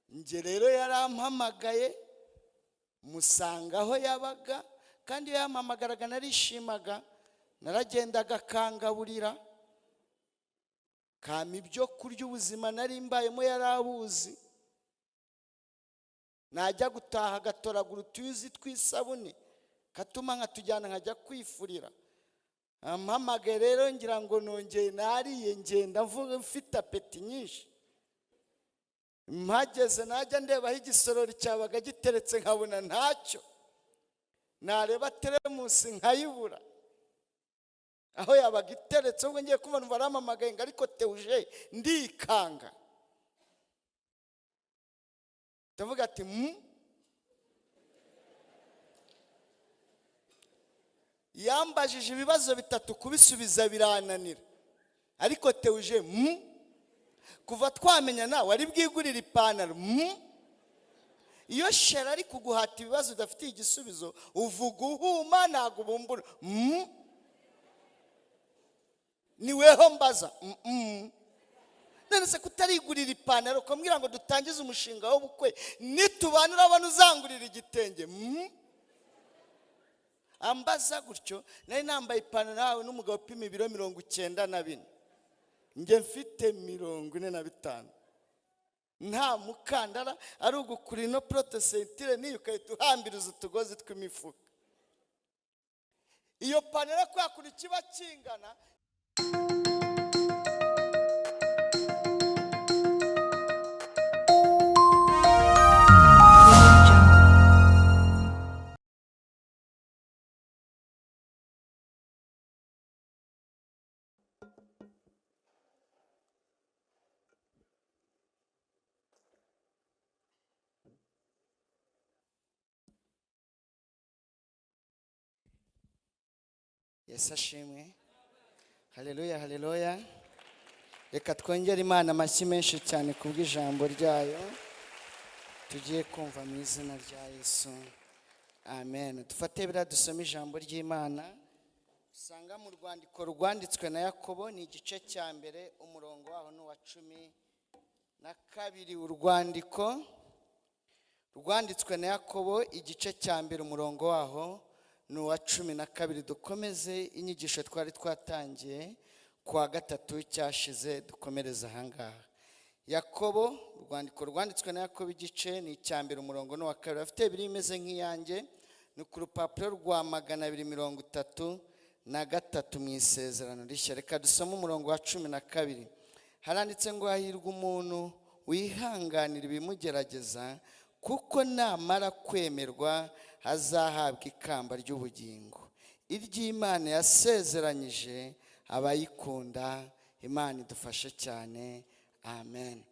Njye rero yarampamagaye, musanga aho yabaga, kandi iyo yampamagaraga narishimaga, naragendaga akangaburira, kampa ibyo kurya, ubuzima nari mbayemo yarabuzi. Najya gutaha agatoragura utuyuzi tw'isabune katuma nkatujyana nkajya kwifurira. Ampamagaye rero ngira ngo nongeye nariye, ngenda mvuga mfite appétit nyinshi. Mpageze najya ndeba aho igisorori cyabaga giteretse nkabona ntacyo, nareba teremusi nkayibura aho yabaga iteretse. Ubwo ngiye kumva numva arampamagaye ngo ariko Teuje, ndikanga, ndavuga ati mu yambajije ibibazo bitatu kubisubiza birananira. Ariko Teuje, mu kuva twamenya nawe wari bwigurire ipantaro? Mu iyo chéri ari kuguhata ibibazo udafitiye igisubizo, uvuga uhuma, ntabwo ubumbura. Mu ni weho mbaza. None se kutarigurira ipantaro, ukambwira ngo dutangize umushinga w'ubukwe, nitubana urabona uzangurira igitenge? Ambaza gutyo, nari nambaye ipantaro nawe n'umugabo upima ibiro 94, njye mfite 45, nta mukandara, ari ugukura ino porte-ceinture niyo ugahita uhambiriza utugozi tw'imifuka. Iyo pantaro kubera ukuntu kiba kingana. Audio Jungle. Yesu ashimwe! Haleluya, haleluya! Reka twongere Imana amashyi menshi cyane kubw'ijambo ryayo tugiye kumva mu izina rya Yesu, amen. Dufate biriya, dusome ijambo ry'Imana usanga mu rwandiko rwanditswe na Yakobo, ni igice cya mbere, umurongo waho ni uwa 12. Urwandiko rwanditswe na Yakobo, igice cya mbere, umurongo waho ni uwa 12. Dukomeze inyigisho twari twatangiye kuwa gatatu cyashize, dukomereze ahangaha. Yakobo, urwandiko rwanditswe na Yakobo, igice ni icya mbere, umurongo ni uwa kabiri. Bafite biri imeze nk'iyanjye, ni ku rupapuro rwa 233 mu Isezerano Rishya. Reka dusome umurongo wa 12. Haranditse ngo: "Hahirwa umuntu wihanganira ibimugerageza, kuko namara kwemerwa azahabwa ikamba ry'ubugingo iry'Imana yasezeranyije abayikunda." Imana idufashe cyane, amen.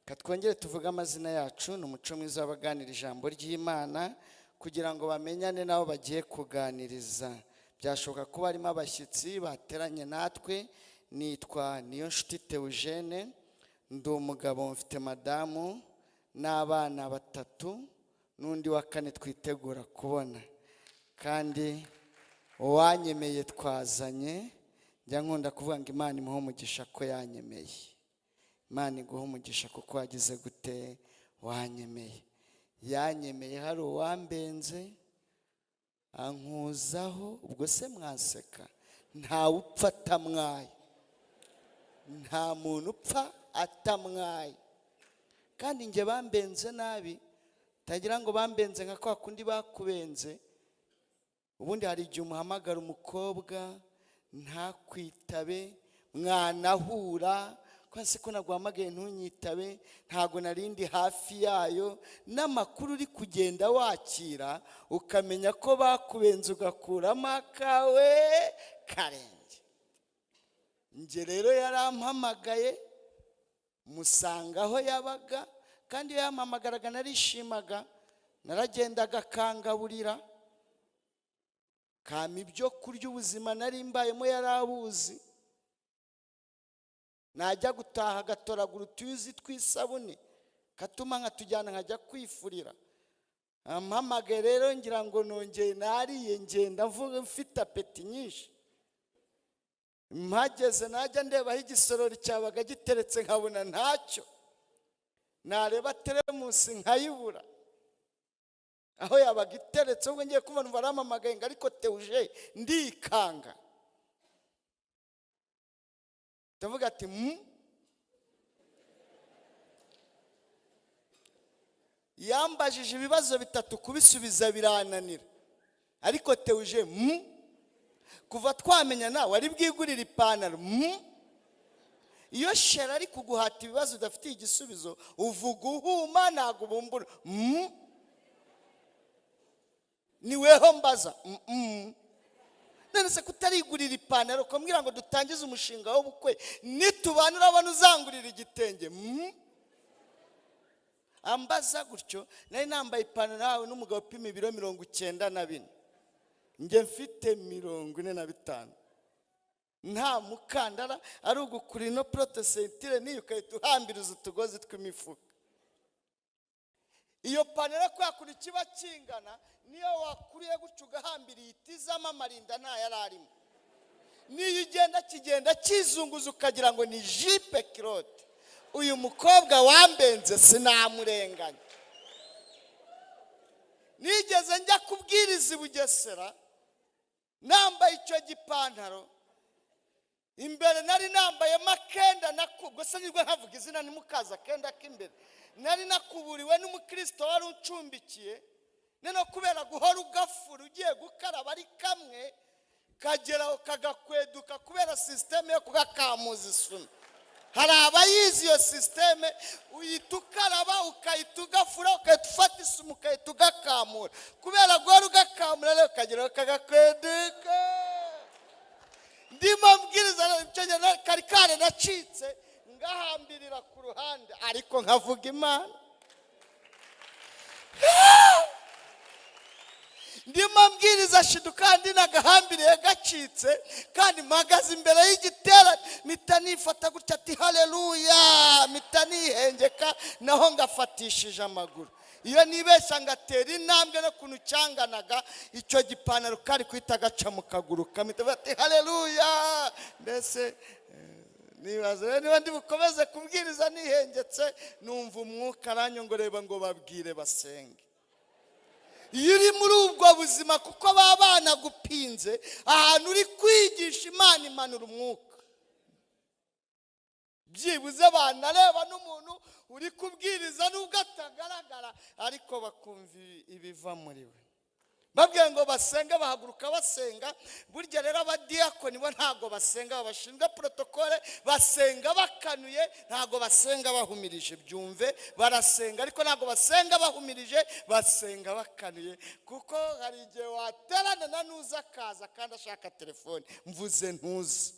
Reka twongere tuvuge amazina yacu. Ni umuco mwiza w'abaganira ijambo ry'Imana kugira ngo bamenyane n'abo bagiye kuganiriza. Byashoboka kuba harimo abashyitsi bateranye natwe. Nitwa Niyonshuti Teugene, ndi umugabo, mfite madamu n'abana batatu n'undi wa kane twitegura kubona. Kandi uwanyemeye twazanye, njya nkunda kuvuga ngo Imana imuhe umugisha ko yanyemeye. Imana iguhe umugisha kuko wagize gute? Wanyemeye. Yanyemeye hari uwambenze ankuzaho. Ubwo se mwaseka? Ntawe upfa atamwaye, nta muntu upfa atamwaye. Kandi njye bambenze nabi, utagira ngo bambenze nka kwa kundi bakubenze. Ubundi hari igihe umuhamagara umukobwa ntakwitabe, mwanahura ko se ko naguhamagaye ntunyitabe, ntago narindi hafi yayo, n'amakuru uri kugenda wakira ukamenya ko bakubenze, ugakuramo akawe karenge. Njye rero yarampamagaye, musanga aho yabaga, kandi iyo yampamagaraga narishimaga, naragendaga akangaburira, kampa ibyo kurya, ubuzima nari mbayemo yarabuzi. Najya gutaha agatoragura utuyuzi tw'isabune katuma nkatujyana nkajya kwifurira. Ampamagaye rero ngira ngo nongeye nariye, ngenda mvuga mfite appétit nyinshi. Mpageze najya ndeba aho igisorori cyabaga giteretse nkabona ntacyo. Nareba teremusi nkayibura aho yabaga iteretse. Ubwo ngiye kumva numva arampamagaye ngo: "Ariko Teuje?" Ndikanga, ndavuga ati mu yambajije ibibazo bitatu, kubisubiza birananira. "Ariko Teuje, mu kuva twamenyana wari bwigurire ipantaro?" Mu iyo chéri ari kuguhata ibibazo udafitiye igisubizo, uvuga uhuma, ntabwo ubumbura. Mu ni weho mbaza. None se kutarigurira ipantaro, ukambwira ngo dutangize umushinga w'ubukwe, nitubana urabona uzangurira igitenge? Ambaza gutyo, nari nambaye ipantaro nawe n'umugabo upima ibiro 94, njye mfite 45, nta mukandara, ari ugukura ino protège-ceinture niyo ugahita uhambiriza utugozi tw'imifuka. Iyo pantaro kubera ukuntu kiba kingana, niyo wakuriye gutyo ugahambira ihita izamo, amarinda ntayo yari arimo. Niyo ugenda kigenda kizunguza ukagira ngo ni jupe culotte. Uyu mukobwa wambenze sinamurenganya. Nigeze njya kubwiriza i Bugesera nambaye icyo gipantaro, imbere nari nambayemo akenda, gusa nibwo nkavuga izina ntimukaze, akenda k'imbere nari nakuburiwe n'umukristo wari uncumbikiye. Noneho kubera guhora ugafura ugiye gukaraba ari kamwe, kageraho kagakweduka kubera système yo kugakamuza isume. Hari abayizi iyo système, uhita ukaraba, ukahita ugafura, ugahita ufata isume, ugahita ugakamura. Kubera guhora ugakamura rero kageraho kagakweduka. Ndimo mbwiriza icyo gihe, kari karanacitse, ngahambirira ku ruhande, ariko nkavuga Imana. Ndimo mbwiriza shidu kandi nagahambiriye gacitse, kandi mpagaze imbere y'igitera, mpita nifata gutya ati: "Haleluya!" Mpita nihengeka, naho ngafatishije amaguru. Iyo nibeshya ngatera intambwe no kuntu cyanganaga icyo gipantaro, kari guhita gaca mu kaguru kamwe. Ati: "Haleluya!" Mbese nibaza rero niba ndi bukomeze kubwiriza nihengetse. Numva umwuka aranyongoreba ngo: "Babwire basenge." Iyo uri muri ubwo buzima, kuko baba banagupinze ahantu uri kwigisha, Imana imanura umwuka, byibuze banareba n'umuntu uri kubwiriza nubwo atagaragara, ariko bakumva ibiva muri we. Babwiye ngo basenge, bahaguruka basenga. Burya rero abadiyakoni bo ntabwo basenga, bashinzwe protocole basenga bakanuye, ntabwo basenga bahumirije. Byumve, barasenga ariko ntabwo basenga bahumirije, basenga bakanuye, kuko hari igihe waterana na nuza akaza kandi ashaka telefone. Mvuze ntuzi.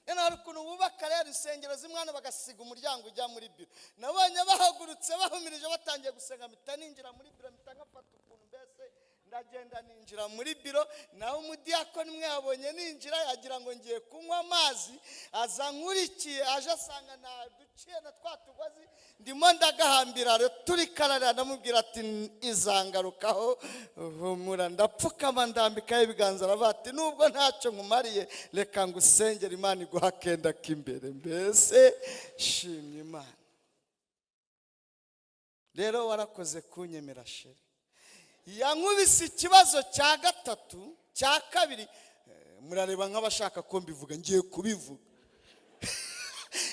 Noneho hari ukuntu bubaka rero insengero zimwe hano, bagasiga umuryango ujya muri biro. Nabonye bahagurutse bahumirije, batangiye gusenga, mpita ninjira muri biro, mpita nkafata ukuntu, mbese ndagenda ninjira muri biro. Nawe umudiyakoni umwe yabonye ninjira yagira ngo ngiye kunywa amazi, aza nkurikiye, aje asanga naduciye na twa tugozi ndimo ndagahambira turi kararira. Ndamubwira ati: "Izangarukaho, humura." Ndapfukama, ndambikaho ibiganza, aravuga ati: "Nubwo ntacyo nkumariye, reka ngusengere Imana iguha akenda k'imbere." Mbese shimye Imana rero, warakoze kunyemera chéri. Yankubise ikibazo cya gatatu, cya kabiri. Murareba nk'abashaka ko mbivuga, ngiye kubivuga.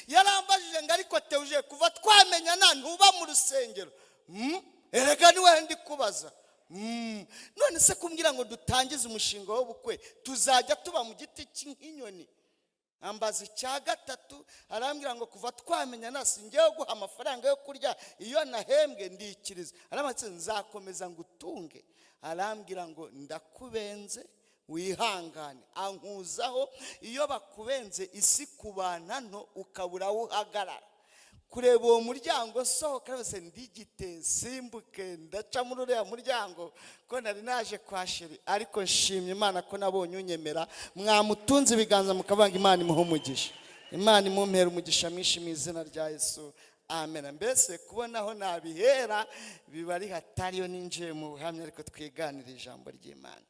Yarambajije ngo: "Ariko Teuje, kuva twamenyana ntuba mu rusengero?" Erega niwe ndi kubaza. None se kumbwira ngo dutangize umushinga w'ubukwe, tuzajya tuba mu giti nk'inyoni?" Ambaza icya gatatu, arambwira ngo: "Kuva twamenyana singewe guha amafaranga yo kurya, iyo nahembwe ndikiriza?" Arambwira: "Nzakomeza ngo utunge?" Arambwira ngo: "Ndakubenze, wihangane." Ankuzaho. Iyo bakubenze, isi kubana nto, ukabura aho uhagarara kureba uwo muryango sohoka rwose. Ndigite simbuke, ndaca muri uriya muryango ko nari naje kwa chéri. Ariko nshimye Imana ko nabonye unyemera. Mwamutunze ibiganza mukavanga, Imana imuha umugisha, Imana imumpera umugisha mwinshi mu izina rya Yesu, amen. Mbese kubona aho nabihera biba ari hatari iyo ninjiye mu buhamya, ariko twiganire ijambo ry'Imana.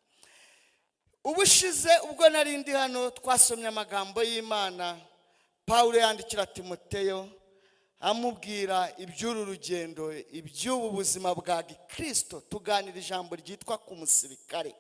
Ubushize ubwo nari ndi hano, twasomye amagambo y'Imana Pawulo yandikira Timoteyo. Amubwira iby'uru rugendo, iby'ubu buzima bwa gikristo. Tuganira ijambo ryitwa ku musirikare.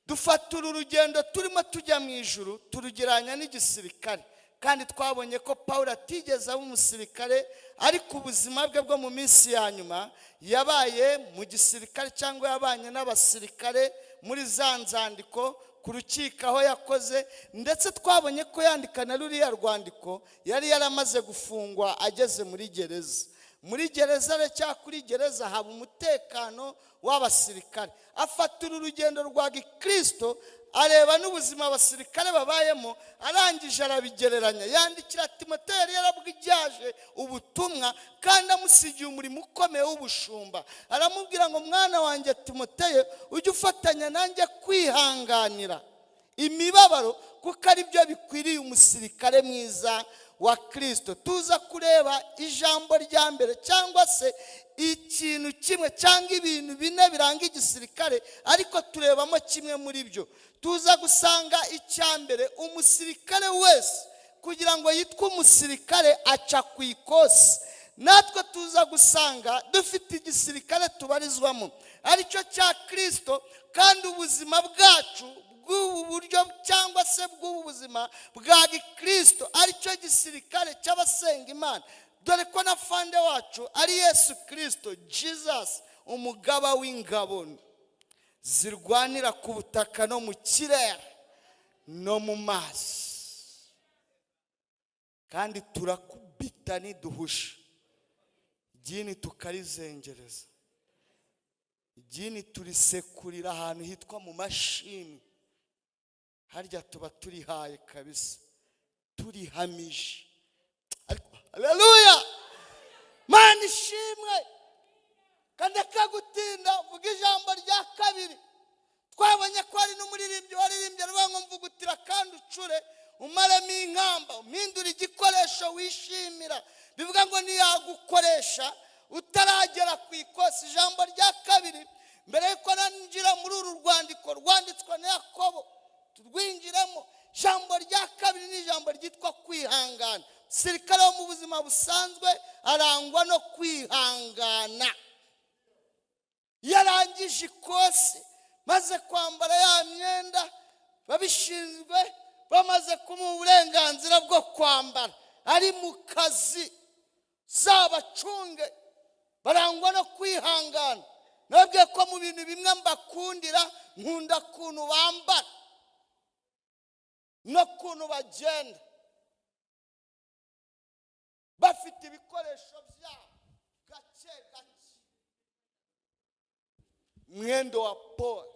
Dufata uru rugendo turimo tujya mu ijuru, turugereranya n'igisirikare, kandi twabonye ko Pawulo atigeze aba umusirikare, ariko ubuzima bwe bwo mu minsi ya nyuma yabaye mu gisirikare, cyangwa yabanye n'abasirikare muri za nzandiko ku rukiko aho yakoze. Ndetse twabonye ko yandika na ruriya rwandiko yari yaramaze gufungwa, ageze muri gereza. Muri gereza rero cyangwa kuri gereza haba umutekano w'abasirikare. Afata uru rugendo rwa gikristo, areba n'ubuzima abasirikare babayemo, arangije arabigereranya, yandikira Timoteyo yari yarabwijaje ubutumwa kandi amusigiye umurimo ukomeye w'ubushumba. Aramubwira ngo: "Mwana wanjye Timoteyo, ujye ufatanya nanjye kwihanganira imibabaro, kuko ari byo bikwiriye umusirikare mwiza wa Kirisito." Tuza kureba ijambo rya mbere, cyangwa se ikintu kimwe cyangwa ibintu bine biranga igisirikare, ariko turebamo kimwe muri byo. Tuza gusanga icya mbere, umusirikare wese kugira ngo yitwe umusirikare aca ku ikosi. Natwe tuza gusanga dufite igisirikare tubarizwamo, aricyo cya Kirisito, kandi ubuzima bwacu bw'ubu buryo cyangwa se bw'ubu buzima bwa gikristo aricyo gisirikare cy'abasenga Imana, dore ko na fande wacu ari Yesu Kirisito, Jesus, umugaba w'ingabo zirwanira ku butaka no mu kirere no mu mazi. Kandi turakubita niduhusha, igini tukarizengereza, igini turisekurira ahantu hitwa mu mashini. Harya tuba turihaye kabisa, turihamije. Ariko haleluya, Mana ishimwe! Kandi akagutinda uvuga ijambo rya kabiri. Twabonye ko hari n'umuririmbyi waririmbye aravuga ngo: "Mvugutira kandi ucure, umaremo inkamba, umpindure igikoresho wishimira." Bivuga ngo ntiyagukoresha utaragera ku ikosi. Ijambo rya kabiri, mbere y'uko ninjira muri uru rwandiko rwanditswe na Yakobo, turwinjiremo, ijambo rya kabiri ni ijambo ryitwa kwihangana. Sirikare wo mu buzima busanzwe arangwa no kwihangana. Iyo arangije ikosi, maze kwambara ya myenda, babishinzwe bamaze kumuha uburenganzira bwo kwambara, ari mu kazi, zabacunge, barangwa no kwihangana. Nababwiye ko mu bintu bimwe mbakundira, nkunda ukuntu bambara n'ukuntu bagenda bafite ibikoresho byabo gake gake, mwendo wa pole.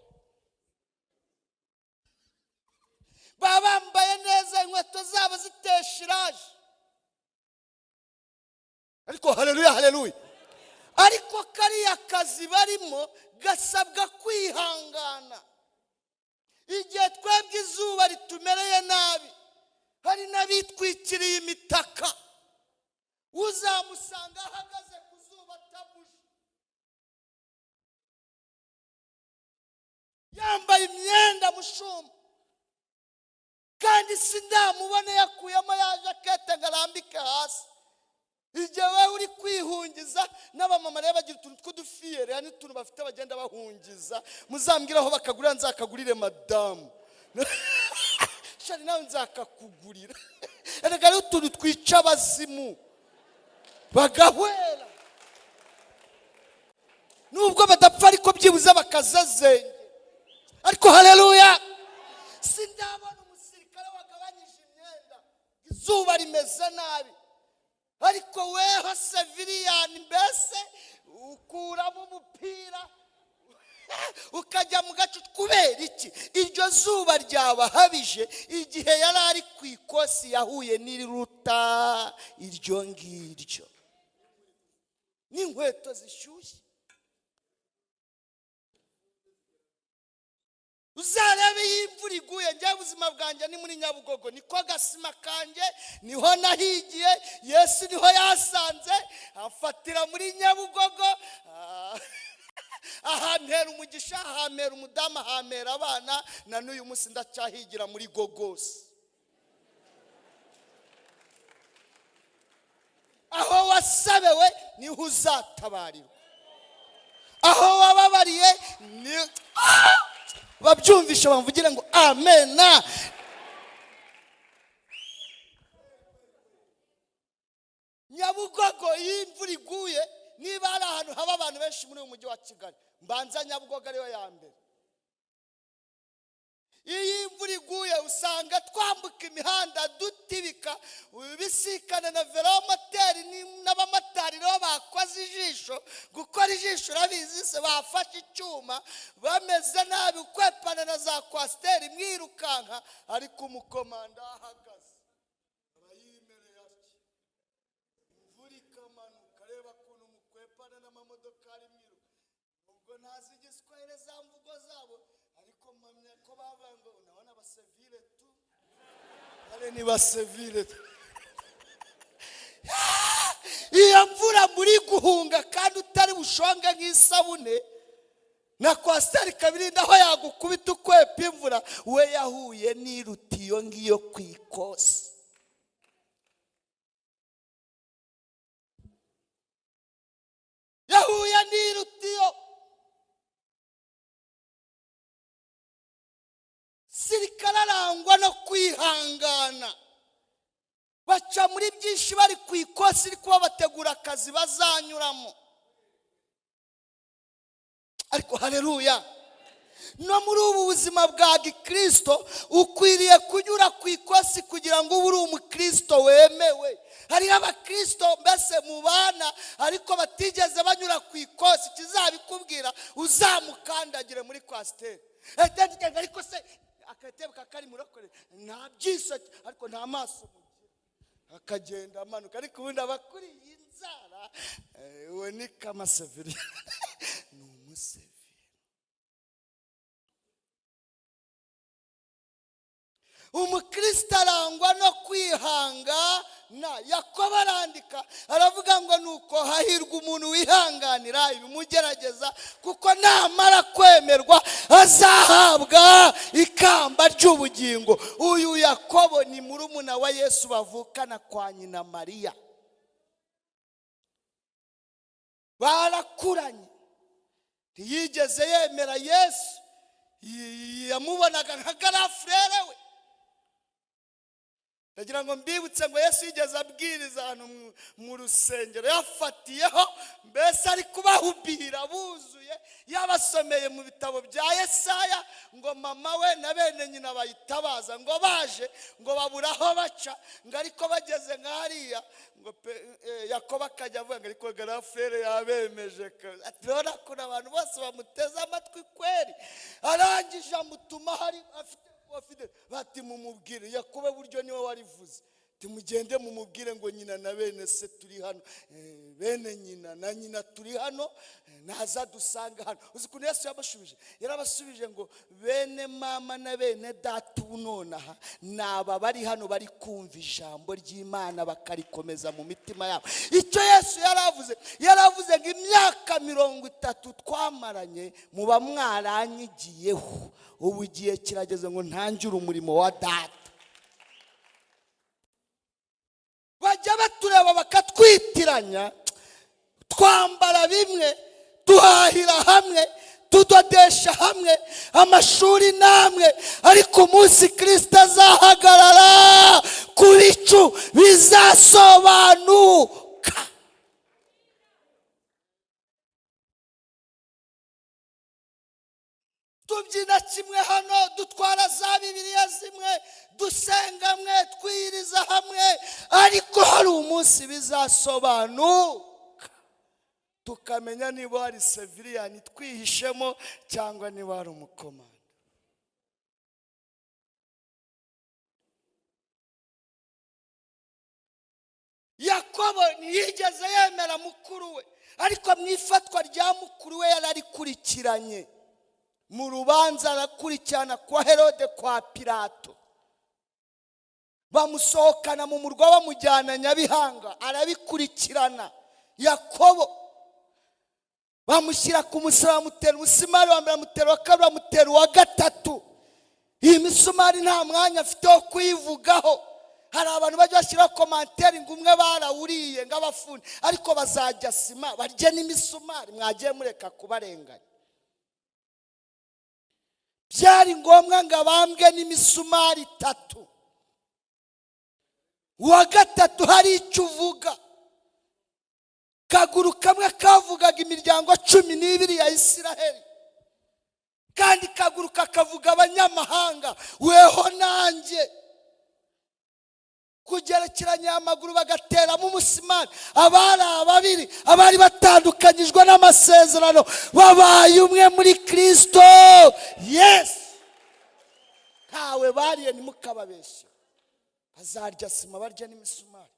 Baba bambaye neza, inkweto zabo ziteye shiraje. Ariko haleluya, haleluya! Ariko kariya kazi barimo gasabwa kwihangana. Igihe twebwe izuba ritumereye nabi, hari n'abitwikiriye imitaka, uzamusanga ahagaze ku zuba atabuje, yambaye imyenda mushumba, kandi sindamubona yakuyemo ya jakete ngo arambike hasi. Igihe wowe uri kwihungiza, n'abamama rero bagira utuntu tw'udufiyeri n'utuntu bafite bagenda bahungiza. Muzambwire aho bakagurira, nzakagurire madamu. Shari, nawe nzakakugurira. Erega hariho utuntu twica abazimu bagahwera, nubwo badapfa ariko byibuze bakazazenge. Ariko haleluya, sindabona umusirikare wagabanyije imyenda izuba rimeze nabi. Ariko weho civilian, mbese ukuramo umupira ukajya mu gace kubera iki? Iryo zuba ryabahabije. Igihe yari ari ku ikosi yahuye n'iriruta iryo ngiryo n'inkweto zishyushye. Uzarebe iyo imvura iguye. Njyewe ubuzima bwanjye ni muri Nyabugogo, niko gasima kanjye, niho nahigiye. Yesu niho yasanze, afatira muri Nyabugogo, ahampera umugisha, ahampera umudamu, ahampera abana. Na n'uyu munsi ndacyahigira muri gogosi. Aho wasabewe niho uzatabarirwa, aho wababariye ni babyumvishe bamvugire ngo amena. Nyabugogo iyo imvura iguye, niba hari ahantu haba abantu benshi muri uyu mujyi wa Kigali, mbanza Nyabugogo ariyo ya mbere. Iyo imvura iguye usanga twambuka imihanda dutibika, bisikana na velomoteri n'abamotari rero bakoze ijisho, gukora ijisho urabizi se, bafashe icyuma bameze nabi, ukwepana na za kwasiteri mwirukanka, ariko umukomanda ahagaze aba yimereye atya, imvura ikamanuka, reba ukuntu mukwepana n'amamodokari mwiruka. Ubwo ntazi igiswahili za mvugo zabo, ariko mpamya ko bavuga ngo unabona abasivile tu, ale ni basivile tu. Iyo mvura muri guhunga kandi utari bushonge nk'isabune, na kwasiteri kabirinda aho yagukubita ukwepa imvura, we yahuye n'irutiyo ngiyo ku ikosi. Yahuye n'irutiyo. Sirikare arangwa no kwihangana, baca muri byinshi bari ku ikosi iri kuba bategura akazi bazanyuramo. Ariko haleluya, no muri ubu buzima bwa gikristo ukwiriye kunyura ku ikosi kugira ngo ube uri umukristo wemewe. Hariho abakristo mbese mubana ariko batigeze banyura ku ikosi, kizabikubwira uzamukandagire muri kwasiteri. Ariko se akatebe kakari murokore nta byiso, ariko nta maso akagenda amanuka, ariko ubundi abakuriye inzara uwo ni kamaseveri ni umuseveri. Umukristo arangwa no kwihangana. Yakobo arandika aravuga ngo nuko hahirwa umuntu wihanganira ibimugerageza, kuko namara kwemerwa azahabwa ikamba ry'ubugingo. Uyu Yakobo ni murumuna wa Yesu bavukana kwa nyina Mariya, barakuranye, ntiyigeze yemera Yesu, yamubonaga nka garafurere we. Ndagira ngo mbibutse ngo Yesu yigeze abwiriza ahantu mu rusengero, yafatiyeho mbese ari kubahubira buzuye, yabasomeye mu bitabo bya Yesaya ngo mama we na bene nyina bayitabaza, ngo baje ngo babura aho baca, ngo ariko bageze nka hariya ngo Yakobo akajya avuga ngo ariko garafurere yabemeje, urabona ukuntu abantu bose bamuteze amatwi kweri. Arangije amutuma hari afite bati mumubwire Yakobo, buryo niwe warivuze, timugende mumubwire ngo nyina na bene se turi hano, bene nyina na nyina turi hano, naza dusanga hano. Uzi ukuntu Yesu yabashubije? Yarabasubije ngo bene mama na bene data ubu nonaha ni aba bari hano bari kumva ijambo ry'Imana bakarikomeza mu mitima yabo. Icyo Yesu yaravuze, yaravuze ngo imyaka 30 twamaranye muba mwaranyigiyeho, ubu igihe kirageze ngo ntangire umurimo wa data. Bajya batureba bakatwitiranya, twambara bimwe, duhahira hamwe, tudodesha hamwe, amashuri namwe, ariko umunsi Kristo azahagarara ku bicu bizasobanuka. Tubyina kimwe hano, dutwara za Bibiliya zimwe, dusenga mwe, twiyiriza hamwe, ariko hari umunsi bizasobanuka tukamenya niba hari seviriyani twihishemo cyangwa niba hari umukomanda. Yakobo ntiyigeze yemera mukuru we, ariko mu ifatwa rya mukuru we yararikurikiranye. Mu rubanza arakurikirana kwa Herode kwa Pilato, bamusohokana mu murwa bamujyana Nyabihanga, arabikurikirana. Yakobo bamushyira ku musaraba, bamutera umusumari wa mbere, bamutera uwa kabiri, bamutera uwa gatatu. Iyi misumari nta mwanya afite wo kuyivugaho, Hari abantu bajya bashyiraho commentaire ngo umwe barawuriye ng'abafundi, ariko bazajya sima barye n'imisumari. Mwagiye mureka kubarenganya. Byari ngombwa ngo abambwe n'imisumari itatu, uwa gatatu hari icyo uvuga. Kaguru kamwe kavugaga imiryango 12 ya Isiraheli, kandi kaguru kakavuga abanyamahanga, weho nanjye. Kugerekeranya amaguru bagateramo umusimari, abari ababiri, abari batandukanyijwe n'amasezerano, babaye umwe muri Kirisito Yesu. Ntawe bariye, ntimukababeshye. Bazarya sima barya n'imisumari.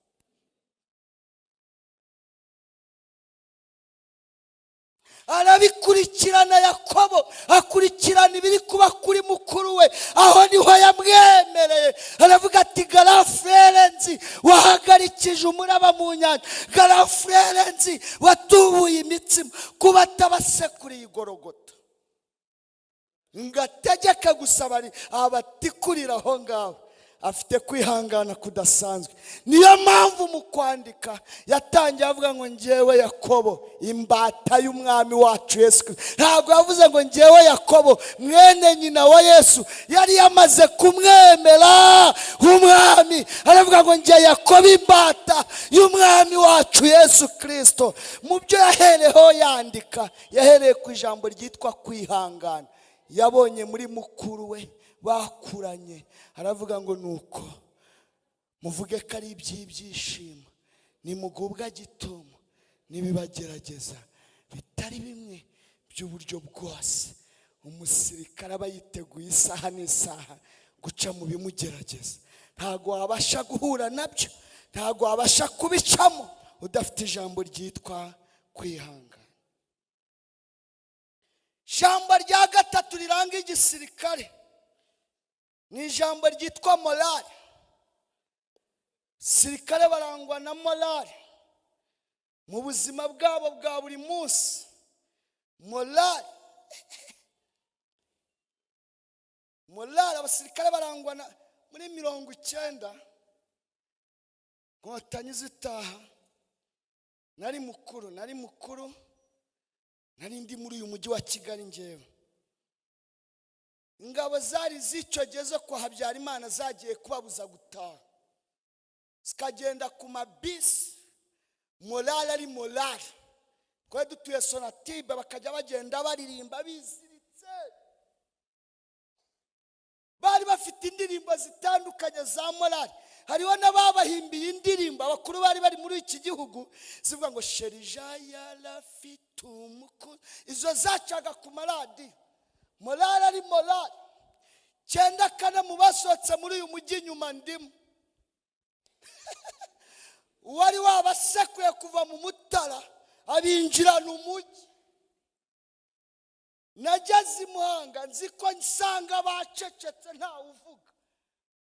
Arabikurikirana Yakobo, akurikirana ibiri kuba kuri mukuru we. Aho niho yamwemereye, aravuga ati: "Grand frère nzi wahagarikije umuraba mu nyanja, grand frère nzi watubuye imitsima, kuba atabasekuriye igorogota ngategeka gusa bari abatikurira aho ngaho." Afite kwihangana kudasanzwe. Niyo mpamvu mu kwandika yatangiye avuga ngo: "Ngewe Yakobo, imbata y'Umwami wacu Yesu Kristo." Ntabwo yavuze ngo: "Ngewe Yakobo, mwene nyina wa Yesu." Yari yamaze kumwemera nk'Umwami. Aravuga ngo: "Ngewe Yakobo, imbata y'Umwami wacu Yesu Kirisito." Mu byo yahereho yandika, yahereye ku ijambo ryitwa kwihangana yabonye muri mukuru we bakuranye. Aravuga ngo: "Nuko muvuge ko ari iby'ibyishimo nimugubwa gitumo n'ibibagerageza bitari bimwe by'uburyo bwose." Umusirikare aba yiteguye isaha n'isaha guca mu bimugerageza. Ntabwo wabasha guhura nabyo, ntabwo wabasha kubicamo udafite ijambo ryitwa kwihangana. Ijambo rya gatatu riranga igisirikare ni ijambo ryitwa morale. Sirikare barangwa na morale mu buzima bwabo bwa buri munsi. Morale, morale, abasirikare barangwa na. Muri 90 Inkotanyi zitaha, nari mukuru, nari mukuru, nari ndi muri uyu mujyi wa Kigali ngewe. Ingabo zari z'icyo gihe zo kwa Habyarimana zagiye kubabuza gutaha, zikagenda ku mabisi. Morale ari morale. Twari dutuye Sonatube, bakajya bagenda baririmba biziritse. Bari bafite indirimbo zitandukanye za morale. Hariho n'ababahimbiye indirimbo, abakuru bari bari muri iki gihugu, zivuga ngo: "Serija yarafite umukozi." Izo zacaga ku maradiyo. Morale ari morale. 94 mu basohotse muri uyu mujyi nyuma ndimo. Uwari wabasekuye kuva mu Mutara abinjirana umujyi. Nageze i Muhanga nzi ko nsanga bacecetse, ntawe uvuga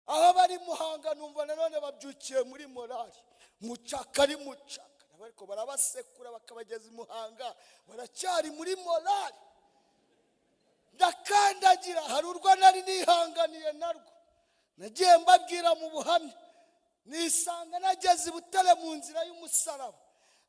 aho bari. Muhanga numva nanone babyukiye muri morale, mucaka ari mucaka, ariko barabasekura bakabageza i Muhanga baracyari muri morale. Ndakandagira, hari urwo nari nihanganiye narwo nagiye mbabwira mu buhamya. Nisanga nageze i Butare mu nzira y'umusaraba,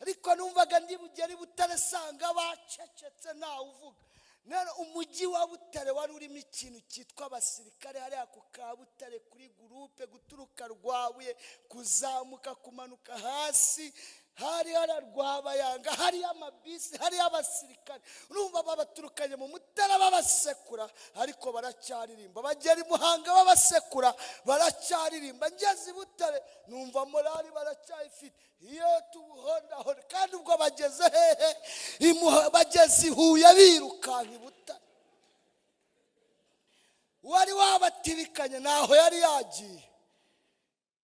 ariko numvaga ndi bugere i Butare sanga bacecetse, ntawe uvuga. Rero umujyi wa Butare wari urimo ikintu cyitwa abasirikare. Hariya ku Kabutare kuri groupe, guturuka Rwabuye kuzamuka kumanuka hasi, hari hariya Rwabayanga, hariyo amabisi, hariyo abasirikare. Urumva babaturukanye mu Mutara babasekura, ariko baracyaririmba. Bagera i Muhanga babasekura, baracyaririmba. Ngeze i Butare numva morale baracyayifite, iyo tubuhondahonda. Kandi ubwo bageze hehe? Bageze i Huye birukanka i Butare. Wari wabatibikanye ntaho yari yagiye,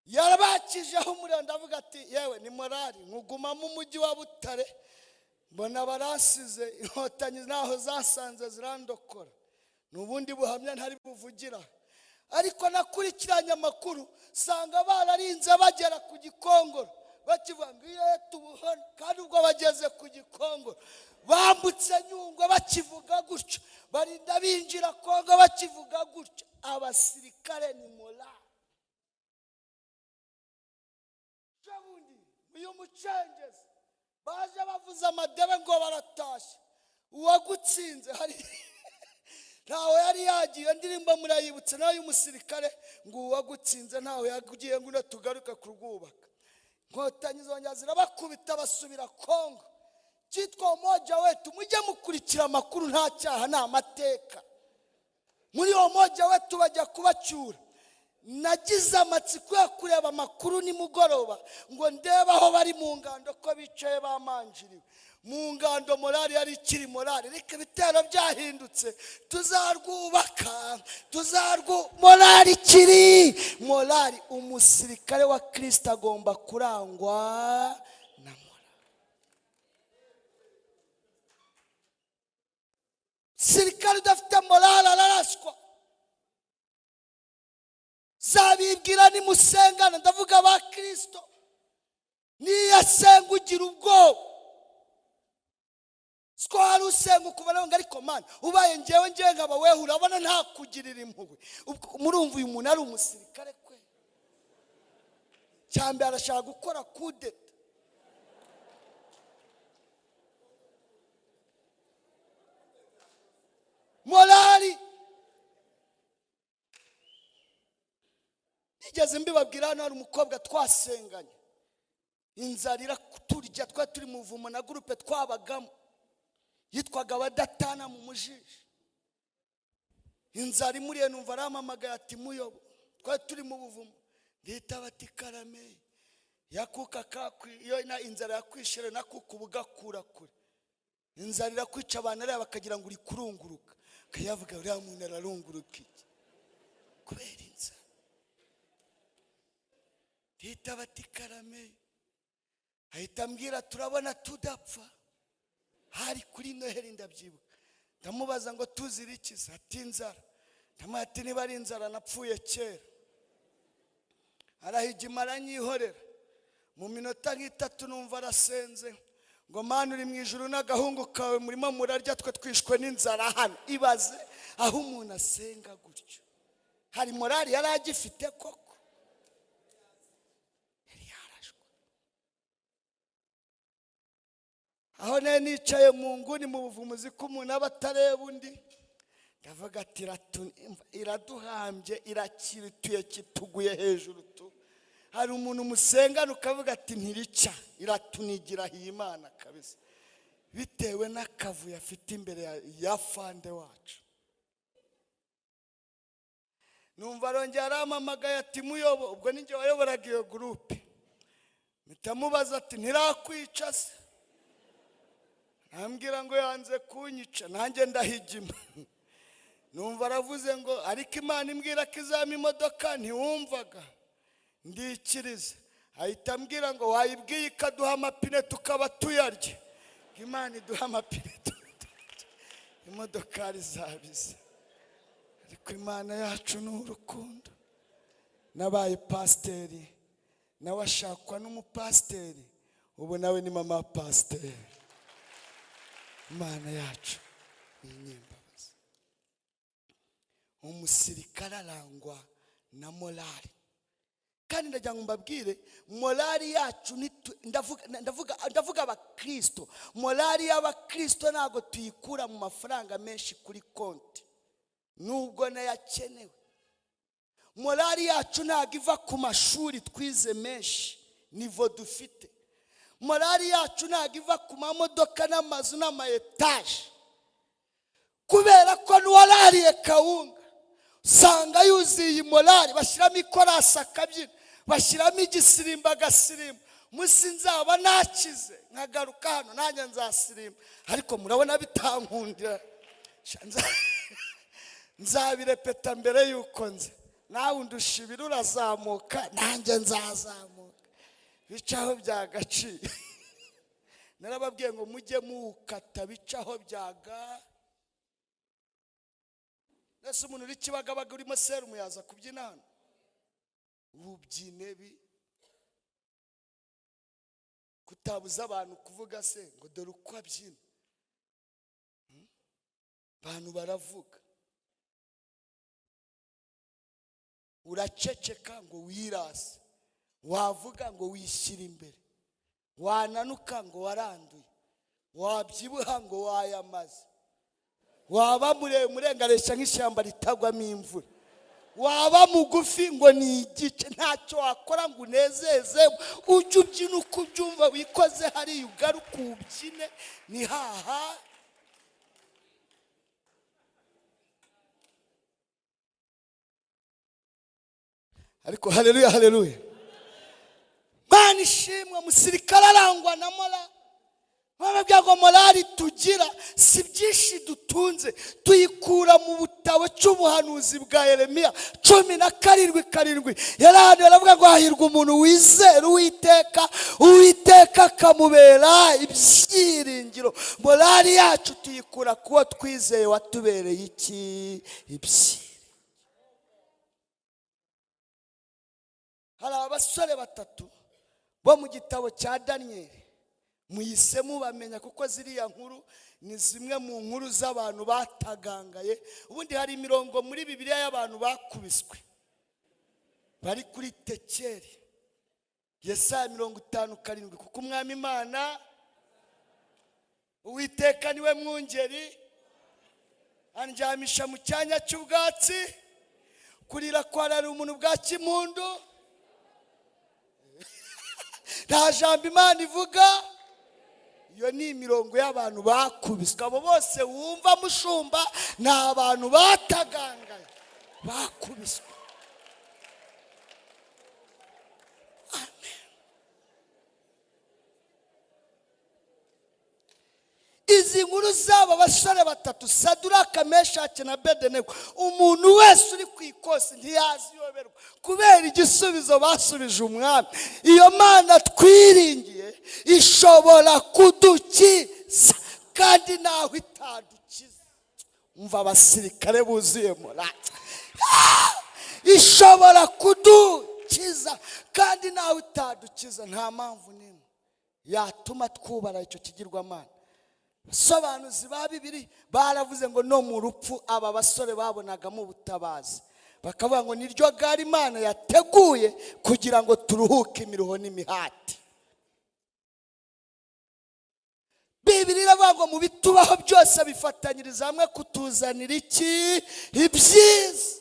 yarabakijeho umuriro. Ndavuga ati: "Yewe, ni morale." Nkugumamo umujyi wa Butare, mbona barasize. Inkotanyi ntaho zasanze zirandokora. Ni ubundi buhamya ntari buvugira, ariko nakurikiranye amakuru sanga bararinze bagera ku Gikongoro bakivuga ngo: "Iyo tubuhone." Kandi ubwo bageze ku Gikongoro, bambutse Nyungwe bakivuga gutyo, barinda binjira Kongo bakivuga gutyo. Abasirikare ni morale. Uyu mucengezi baje bavuze amadebe ngo baratashye, uwagutsinze hari ntawe yari yagiye. Ndirimbo murayibutse nawe y'umusirikare ngo uwagutsinze ntawe yagiye, ngo tugaruke kurwubaka. Inkotanyi zongera zirabakubita basubira Kongo. Cyitwa Umoja Wetu, mujye mukurikira amakuru, nta cyaha ni amateka. Muri Umoja Wetu bajya kubacyura. Nagize amatsiko yo kureba amakuru nimugoroba ngo ndebe aho bari mu ngando ko bicaye bamanjiriwe mu ngando. Morale yari ikiri morale, ariko ibitero byahindutse. Tuzarwubaka, tuzarwu morale ikiri morale. Umusirikare wa Kirisito agomba kurangwa na morale. Sirikare udafite morale araraswa. Zabibwira nimusengana, ndavuga ba Kirisito, niyo asenga ugira ubwoba. Siko hari usenga ukubona ngo ariko mana ubaye ngewe ngewe nkaba wewe, urabona ntakugirira impuhwe. Murumva uyu muntu ari umusirikare kwe? Cyambere arashaka gukora kudeta. Morali nigeze mbibabwira hano, hari umukobwa twasenganye inzara iraturya, twari turi mu buvumo na gurupe twabagamo yitwaga Abadatana mu Mujiji. Inzara imuriye numva arampamagaye ati muyobo, twari turi mu buvumo. Ndita bati karame yakuka kakwi, iyo na inzara yakwishere nakuka ubugakura kure. Inzara irakwica abantu areba bakagira ngo uri kurunguruka, kayavuga uriya muntu ararunguruka iki kubera inzara. Ndita bati karame, ahita ambwira turabona tudapfa. Hari kuri Noheli ndabyibuka. Ndamubaza ngo tuzira iki? Ati inzara. Ndamubaza ati niba ari inzara napfuye kera. Arahigima aranyihorera. Mu minota nk'itatu numva arasenze ngo Mana uri mu ijuru n'agahungu kawe murimo murarya, twe twishwe n'inzara hano. Ibaze aho umuntu asenga gutyo, hari morali yari agifite koko? Yari yarashwe. Aho nari nicaye mu nguni mu buvumuzi ko umuntu aba atareba undi, ndavuga ati iraduhambye, irakirituye, kituguye hejuru tu. Hari umuntu musengana ukavuga ati ntirica, iratunigira Imana kabisa, bitewe n'akavuyo afite imbere ya fande wacu. Numva arongera arampamagaye ati muyobo, ubwo ninjye wayoboraga iyo gurupe. Mpita ati ntirakwica se? Ambwira ngo yanze kunyica, nanjye ndahigima. Numva aravuze ngo ariko Imana imbwira ko izama imodoka, ntiwumvaga ndikirize. Ahita ambwira ngo wayibwiye ikaduha amapine tukaba tuyarya. Imana iduha amapine tuyarya, imodokari zabize. Ariko Imana yacu ni urukundo. Nabaye pasiteri, nawe ashakwa n'umupasiteri, ubu nawe ni mama pasiteri. Imana yacu ni inyembabazi. Umusirikare arangwa na morali. Kandi ndagira ngo mbabwire morali yacu, ndavuga abakristo, morali y'abakristo ntabwo tuyikura mu mafaranga menshi kuri konti, nubwo nayo akenewe. Morali yacu ntabwo iva ku mashuri twize menshi, nivo dufite. Morali yacu ntabwo iva ku mamodoka n'amazu n'ama etaje, kubera ko n'uwarariye kawunga usanga yuzuye morali. Bashyiramo ikorasi akabyina, bashyiramo igisirimba agasirimba. Munsi nzaba nakize nkagaruka hano nanjye nzasirimba, ariko murabona bitankundira, nzabirepeta mbere yuko nze. Nawe undusha ibiro urazamuka, nanjye nzazamuka, bicaho byagaciye. Narababwiye ngo mujye muwukata, bicaho byaga. Nese umuntu uri Kibagabaga urimo serumu yaza kubyina hano? Ububyine bi kutabuza abantu kuvuga se ngo dore uko abyina. Abantu baravuga, uraceceka ngo wirase, wavuga ngo wishyira imbere. Wananuka ngo waranduye, wabyibuha ngo wayamaze, waba muremure ngo areshya nk'ishyamba ritagwamo imvura, waba mugufi ngo ni igice. Ntacyo wakora ngo unezeze, ujye ubyina uko ubyumva, wikoze hariya ugaruke ubyine, ni haha. Ariko haleluya, haleluya, Mana ishimwe. Umusirikare arangwa na morale. Bababwira ngo morale tugira si byinshi dutunze, tuyikura mu butabo cy'ubuhanuzi bwa Yeremiya 17:7. Yarahanuye aravuga ngo hahirwa umuntu wizera Uwiteka, Uwiteka akamubera ibyiringiro. Morale yacu tuyikura kuwo twizeye watubereye iki? Ibyiringiro. Hari abasore batatu bo mu gitabo cya Daniyeli, muhise mubamenya kuko ziriya nkuru ni zimwe mu nkuru z'abantu batagangaye. Ubundi hari imirongo muri Bibiliya y'abantu bakubiswe bari kuri tekeri. Yesaya 57, kuko Umwami Imana Uwiteka niwe mwungeri, andyamisha mu cyanya cy'ubwatsi, kurira kwarara umuntu bwa kimundu, nta jambo Imana ivuga. Iyo ni imirongo y'abantu bakubiswe. Abo bose wumva mushumba ni abantu batagangaye bakubiswe. Amen. Izi nkuru z'aba basore batatu, Saduraka, Meshaki na Abedenego, umuntu wese uri ku ikosi ntiyaziyoberwa kubera igisubizo basubije umwami. Iyo Mana twiringiye ishobora kudukiza kandi naho itadukiza. Umva abasirikare buzuye morale. Ishobora kudukiza kandi naho itadukiza. Nta mpamvu n'imwe yatuma twubara icyo kigirwamana. Abasobanuzi ba Bibiri baravuze ngo no mu rupfu aba basore babonagamo ubutabazi, bakavuga ngo niryo gare Imana yateguye kugira ngo turuhuke imiruho n'imihati. Bibiri iravuga ngo mu bitubaho byose bifatanyiriza hamwe kutuzanira iki? Ibyiza.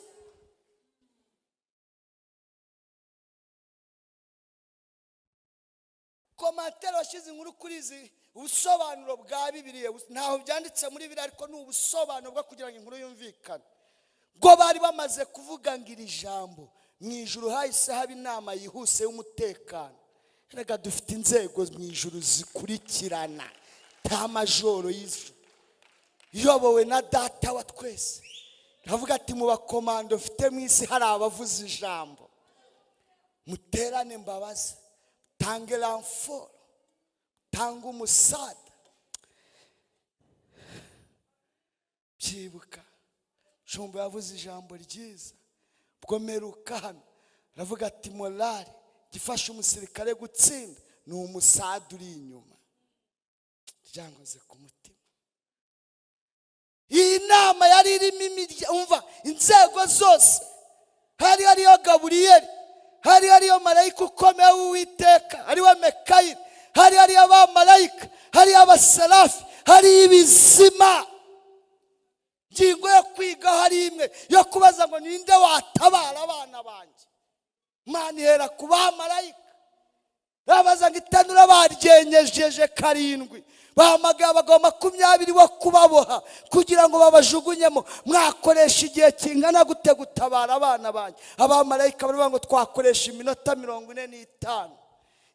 Komantere washyize inkuru kuri izi ubusobanuro bwa Bibiliya, ntaho byanditse muri Bibiliya, ariko ni ubusobanuro bwo kugira ngo inkuru yumvikane. Bwo bari bamaze kuvuga ngo iri jambo mu ijuru hahise haba inama yihuse y'umutekano. Erega dufite inzego mu ijuru zikurikirana, ta majoro y'ijuru iyobowe na data wa twese. Ndavuga ati mu bakomando mfite mu isi hari abavuze ijambo, muterane mbabazi, tange ramforo, tanga umusada. Byibuka Shumba yavuze ijambo ryiza ubwo meruka hano, aravuga ati morale gifasha umusirikare gutsinda ni umusada uri inyuma. Ryankoze ku mutima. Iyi nama yari irimo umva inzego zose, hari hariyo Gaburiyeli, hari hariyo marayika ukomeye w'Uwiteka ariwe Mekayeli, hari hariyo abamarayika, hari abaserafi, hari ibizima. Ingingo yo kwiga hari imwe yo kubaza ngo ninde watabara abana banjye. Imana ihera ku bamarayika, babaza ngo itanura baryenyejeje 7, bahamagaye abagabo 20 bo kubaboha kugira ngo babajugunyemo. Mwakoresha igihe kingana gute gutabara abana banjye? Abamarayika baravuga ngo twakoresha iminota 45.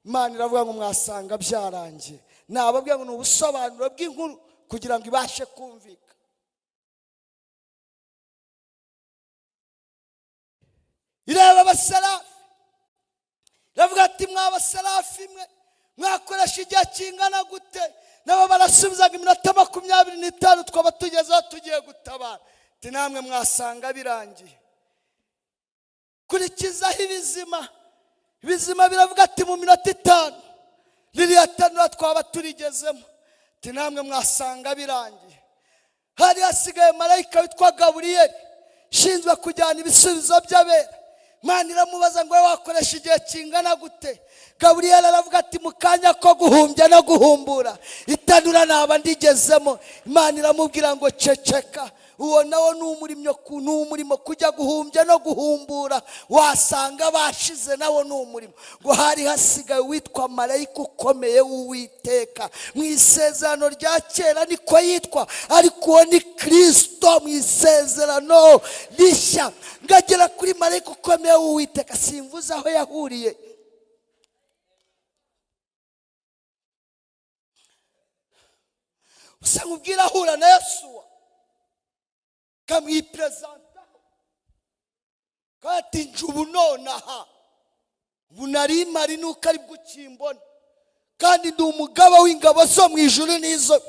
Imana iravuga ngo mwasanga byarangiye. Nababwira ngo ni ubusobanuro bw'inkuru kugira ngo ibashe kumvika. Ireba abaserafi, iravuga ati mwa baserafi mwe mwakoresha igihe kingana gute? Nabo barasubizaga iminota 25 twaba tugezeho tugiye gutabara. Ati namwe mwasanga birangiye. Kurikizaho ibizima, ibizima biravuga ati mu minota 5 ririya tanura twaba turigezemo. Ati namwe mwasanga birangiye. Hari hasigaye marayika witwa Gaburiyeli ushinzwe kujyana ibisubizo by'abera. Imana iramubaza ngo wakoresha igihe kingana gute? Gaburiyeli aravuga ati mu kanya ko guhumbya no guhumbura itanura naba ndigezemo. Imana iramubwira ngo ceceka, uwo nawo ni umurimo kujya guhumbya no guhumbura, wasanga bashize, nawo ni umurimo. Ngo hari hasigaye witwa marayika ukomeye w'Uwiteka. Mu isezerano rya kera niko yitwa, ariko uwo ni Kristo mu isezerano rishya. Ngagera kuri marayika ukomeye w'Uwiteka, simvuze aho yahuriye. Usa nkubwira ahura na Yosuwa kamwipresenta kati njubu nonaha bunari mari nuko ari bwo ukimbona, kandi ndi umugaba w'ingabo zo mu ijuru n'izo.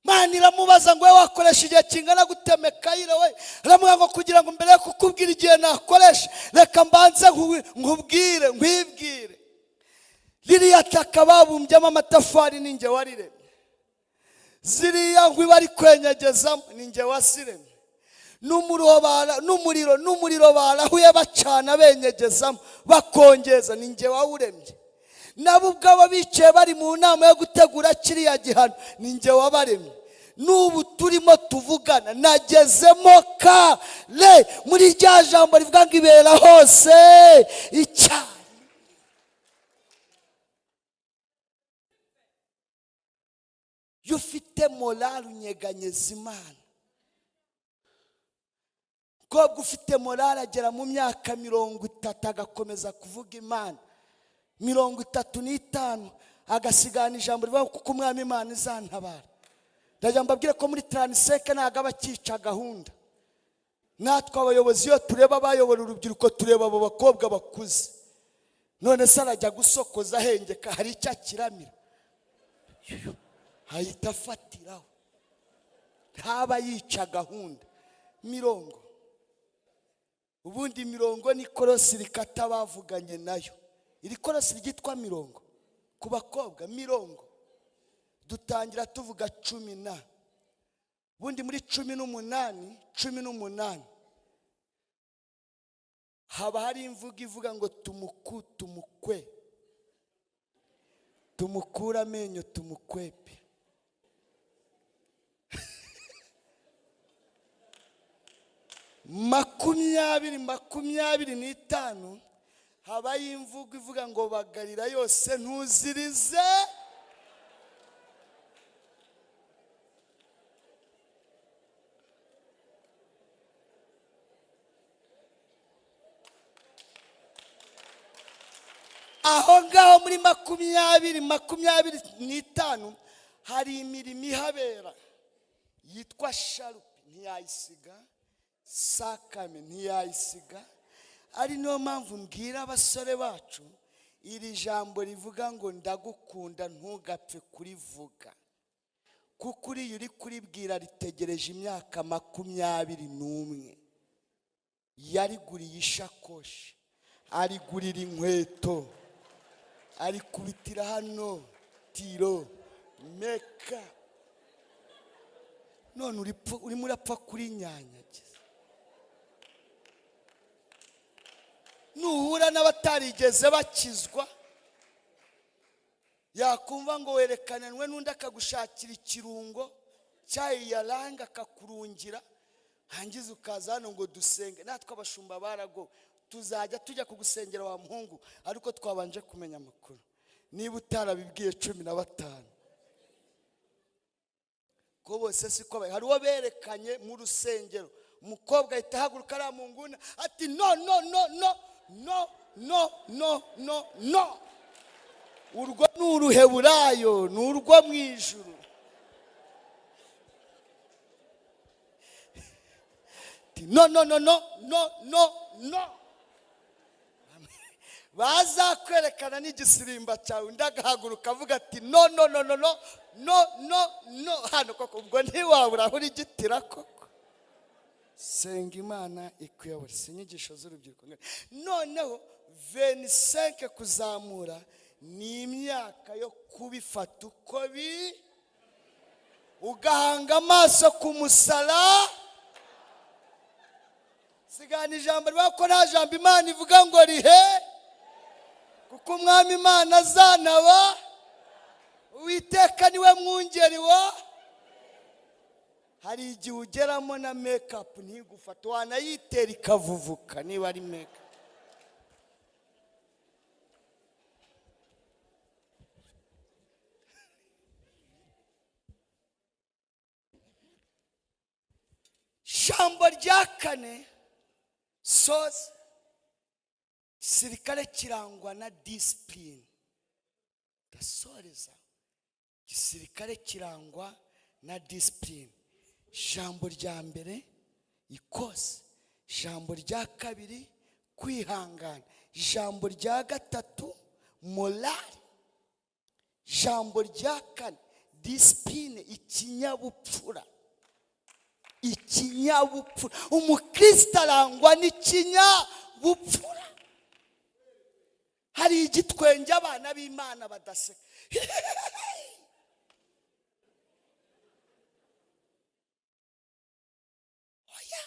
Imana iramubaza ngo wakoresha igihe kingana gute Mekayire we? Aramubwira ngo kugira ngo mbere yo kukubwira igihe nakoresha, reka mbanze nkubwire nkwibwire. Ririya taka babumbyemo amatafari ni njye wariremye, ziriya nkwi bari kwenyegezamo ni njye wasiremye, n'umuriro barahuye bacana benyegezamo bakongeza ni njye wawuremye, nabo ubwabo bicaye bari mu nama yo gutegura kiriya gihano ni njye wabaremye. N'ubu turimo tuvugana nagezemo kare muri rya jambo rivuga ngo ibera hose icyaha. Iyo ufite morale unyeganyeza Imana. Umukobwa ufite morale agera mu myaka 30 agakomeza kuvuga Imana, 35 agasigana ijambo rivuga kuko Umwami Imana izantabara. Ndagira mbabwire ko muri 35 ntabwo aba akica gahunda. Natwe abayobozi iyo tureba abayobora urubyiruko tureba abo bakobwa bakuze. None se arajya gusokoza ahengeka, hari icyo akiramira, ahita afatiraho, ntaba yica gahunda. Mirongo ubundi mirongo ni korosi rikata bavuganye nayo. Iri korosi ryitwa mirongo ku bakobwa, mirongo dutangira tuvuga 10 na ubundi muri 18, 18 haba hari imvugo ivuga ngo tumuku tumukwe, tumukura amenyo tumukwepe. 20, 25 habaye imvugo ivuga ngo bagarira yose ntuzirize. Aho ngaho muri 20, 25 hari imirimo ihabera yitwa sharupi, ntiyayisiga, sakame ntiyayisiga. Ari niyo mpamvu mbwira abasore bacu iri jambo rivuga ngo ndagukunda ntugapfe kurivuga, kuko uriya uri kuribwira ritegereje imyaka 21. Yariguriye ishakoshi, arigurira inkweto, arikubitira hano tiro meka, none urimo urapfa kurinyanyagiza. Nuhura n'abatarigeze bakizwa, yakumva ngo werekananwe n'undi akagushakira ikirungo cyayiyaranga akakurungira, hangiza ukaza hano ngo dusenge. Natwe abashumba barago tuzajya tujya kugusengera wa muhungu, ariko twabanje kumenya amakuru. Niba utarabibwiye 15 ko bose siko bari, hari uwo berekanye mu rusengero, umukobwa ahita ahaguruka ari mu nguni ati no no no no no no no no no. Urwo ni uruheburayo, ni urwo mu ijuru. No no no no no no no. Bazakwerekana n'igisirimba cyawe, undi agahaguruka avuga ati no no no no no no no no. Hano koko ubwo ntiwabura aho urigitira koko. Senga Imana ikuyobora. Si inyigisho z'urubyiruko. Noneho 25 kuzamura ni imyaka yo kubifata uko bi. Ugahanga amaso ku musara. Sigana ijambo rivuga ko nta jambo Imana ivuga ngo rihe, kuko umwami Imana azanaba. Uwiteka niwe mwungeri wa. Hari igihe ugeramo na make-up ntigufate, wanayitera ikavuvuka niba ari make-up. Ijambo rya kane soza, gisirikare kirangwa na discipline. Ndasoreza, gisirikare kirangwa na discipline. Ijambo rya mbere ikosi, ijambo rya kabiri kwihangana, ijambo rya gatatu morale, ijambo rya kane discipline, ikinyabupfura. Ikinyabupfura, umukristo arangwa n'ikinyabupfura. Hari igitwenge abana b'Imana badaseka. Oya,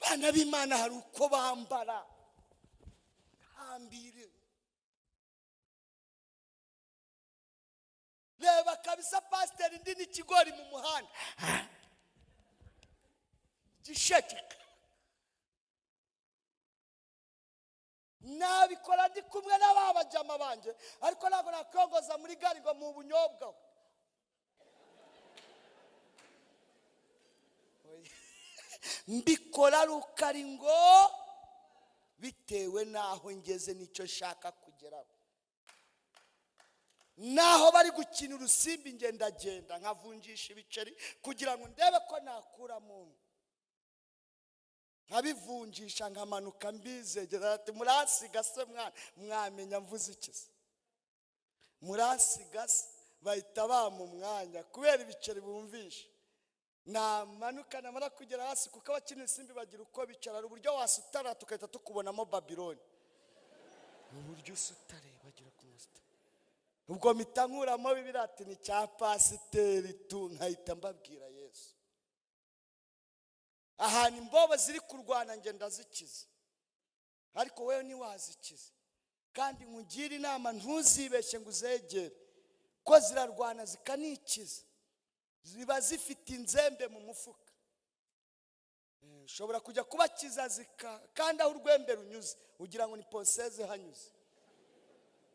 abana b'Imana hari uko bambara hambire. Reba kabisa pasiteri ndi n'ikigori mu muhanda gisheke, nabikora ndi kumwe n'ababajama banjye, ariko ntabwo nakwiyongoza muri gari ngo mu bunyobwa. Mbikora rukari ngo bitewe n'aho ngeze n'icyo nshaka kugeraho. Naho bari gukina urusimbi ngendagenda nkavunjisha ibiceri kugira ngo ndebe ko nakuramo, nkabivunjisha nkamanuka mbizegera ati murasiga se mwana, mwamenya mvuze iki se? Murasiga se? Bahita bampa umwanya kubera ibiceri bumvisha. Namanuka namara kugera hasi, kuko abakina isimbi bagira uko bicara, uburyo wasutara tugahita tukubonamo Babiloni, uburyo usutare bagira ku musutara. Ubwo mpita nkuramo Bibiliya ati ni cya pasiteri tu, nkahita mbabwira Yesu. Ahantu imbobo ziri kurwana nge ndazikiza, ariko wewe ntiwazikiza. Kandi nkugire inama, ntuzibeshye ngo uzegere, ko zirarwana zikanikiza, ziba zifite inzembe mu mufuka. Ushobora kujya kubakiza zika, kandi aho urwembe runyuze ugira ngo ni poseze hanyuze.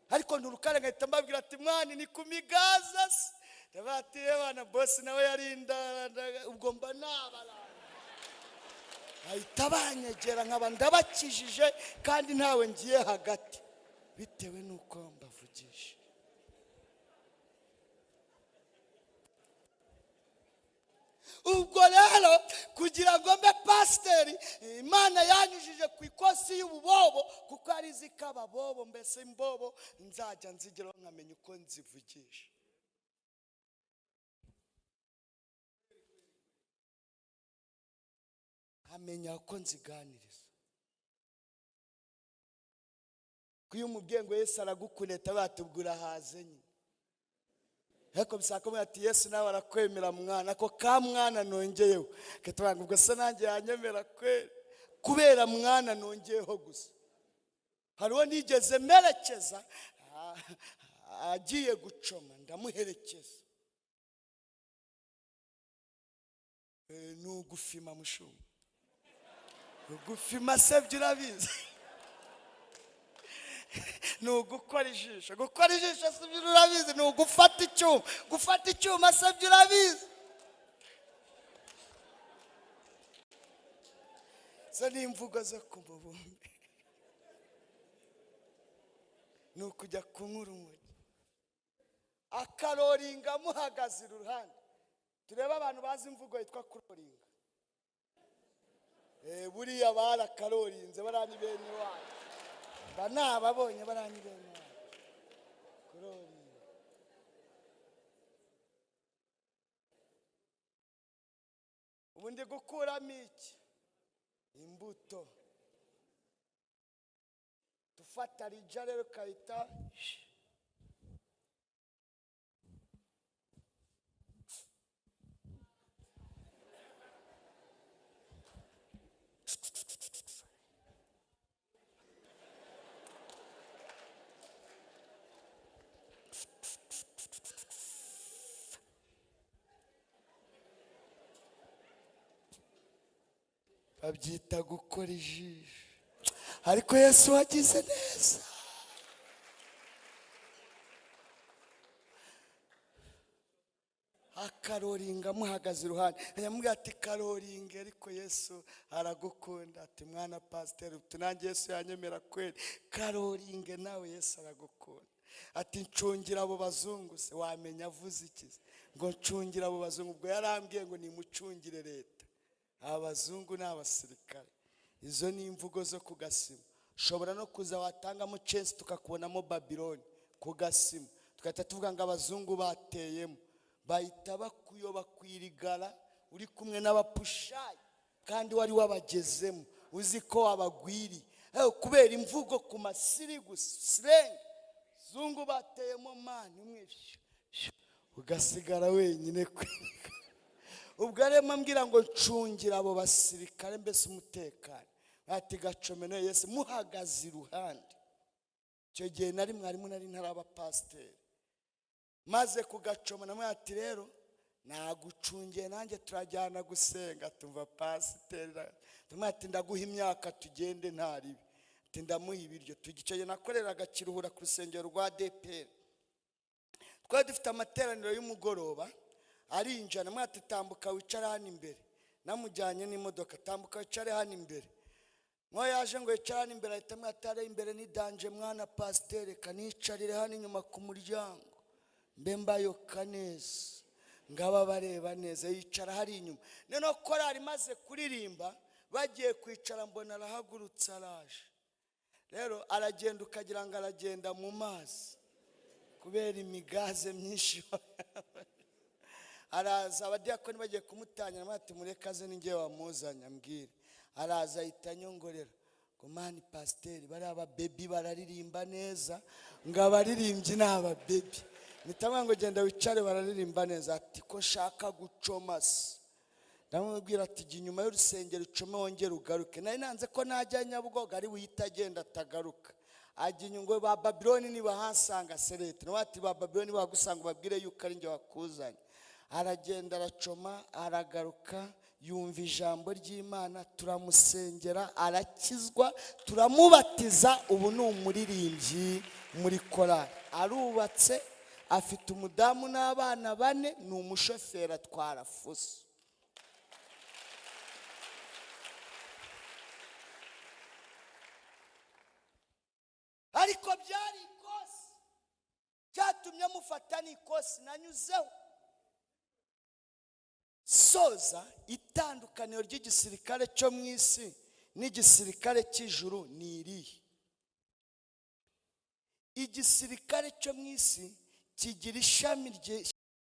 Ariko nturukare ngahita mbabwira ati mwana ni ku migaza se. Ndabati bana boss nawe yarinda, ubwo mba nabara. Ahita banyegera nkaba ndabakijije, kandi ntawe ngiye hagati bitewe nuko mbavugisha. Ubwo rero kugira ngo mbe pasiteri, Imana yanyujije ku ikosi y'ububobo, kuko ari zikababobo, mbese imbobo nzajya nzigeraho nkamenya uko nzivugisha. Nkamenya uko nziganiriza. Kuyo umubwiye ngo Yesu aragukuneta, batubwira haze nyine. Ariko bisaka ko ati Yesu nawe arakwemera mwana, ako ka mwana nongeyeho. Ketubanga ubwo se nanjye yanyemera kweri, kubera mwana nongeyeho gusa. Hariho nigeze merekeza agiye gucoma, ndamuherekeza. Ni ugufima mushumba, ugufima se byo urabizi. Ni ugukora ijisho, gukora ijisho se byo urabizi. Ni ugufata icyuma, gufata icyuma se byo urabizi. Zo ni imvugo zo ku mubumbe. Ni ukujya kunywa urumogi, akaroringa amuhagaze iruhande. Turebe abantu bazi imvugo yitwa kuroringa. Buriya barakarorinze, bariya ni bene wanyu. Ba nababonye, bariya ni bene wanyu. Kuroringa. Ubu ndi gukuramo iki? Imbuto. Tufata rija rero kayita. Babyita gukora ijisho, ariko Yesu wagize neza. Akaroringa amuhagaze iruhande, yamubwira ati karoringa, ariko Yesu aragukunda. Ati mwana pasiteri, uti nanjye Yesu yanyemera kweli, karoringe nawe Yesu aragukunda. Ati ncungira abo bazungu se, wamenya avuze iki ngo ncungira abo bazungu? Ubwo yarambwiye ngo nimucungire leta, abazungu ni abasirikare. Izo ni imvugo zo ku gasima. Ushobora no kuza watangamo chance tukakubonamo Babiloni ku gasima, tugahita tuvuga ngo abazungu bateyemo, bahita bakuyoba kwirigara uri kumwe n'abapushayi kandi wari wabagezemo uzi ko wabagwiri, kubera imvugo ku masiri gusa, slang, zungu bateyemo mani umwe, ugasigara wenyine kwiga. Ubwo arimo ambwira ngo ncungira abo basirikare mbese umutekano. Ati gacomeno Yesu muhagaze iruhande. Icyo gihe nari mwarimu, nari ntaraba pasiteri. Maze kugacoma namwe ati rero nagucungiye nanjye turajyana gusenga. Tumva pasiteri, tumwe ati ndaguha imyaka tugende ntaribi, ati ndamuha ibiryo. Tugicaye nakoreraga Kiruhura ku rusengero rwa DPR, twari dufite amateraniro y'umugoroba. Arinjira namwe ati tambuka wicare hano imbere, namujyanye n'imodoka, tambuka wicare hano imbere. Mwo yaje ngo yicare hano imbere, ahita amwe ati hariya imbere ni danje mwana pasiteri, kanicarire hano inyuma ku muryango mbe mbayoka neza, ngaba bareba neza. Yicara hari inyuma. Noneho korali imaze kuririmba bagiye kwicara, mbona arahagurutse araje. Rero aragenda ukagira ngo aragenda mu mazi kubera imigaze myinshi. Araza, abadiyakoni bagiye kumutangira, bati mureke aze ninjye wamuzanye ambwire. Araza ahita anyongorera ngo mani pasiteri, bariya ababebi bararirimba neza, ngo abaririmbyi ni ababebi. Mpita ngo genda wicare bararirimba neza. Ati ko nshaka gucoma se? Ndamubwira ati jya inyuma y'urusengero ucome wongere ugaruke. Nari nanze ko najya Nyabugogo ari buhite agenda atagaruka. Ajya inyuma ngo ba Babiloni nibahansanga serete. Nawe ati ba Babiloni bagusanga ubabwire yuko ari njye wakuzanye. Aragenda aracoma aragaruka, yumva ijambo ry'Imana, turamusengera arakizwa, turamubatiza. Ubu ni umuririmbyi muri korali, arubatse, afite umudamu n'abana 4, ni umushoferi atwara fuso. Ariko byari ikosi cyatumye mufata, ni ikosi nanyuzeho. Soza itandukaniro ry'igisirikare cyo mu isi n'igisirikare cy'ijuru ni irihe? Igisirikare cyo mu isi kigira ishami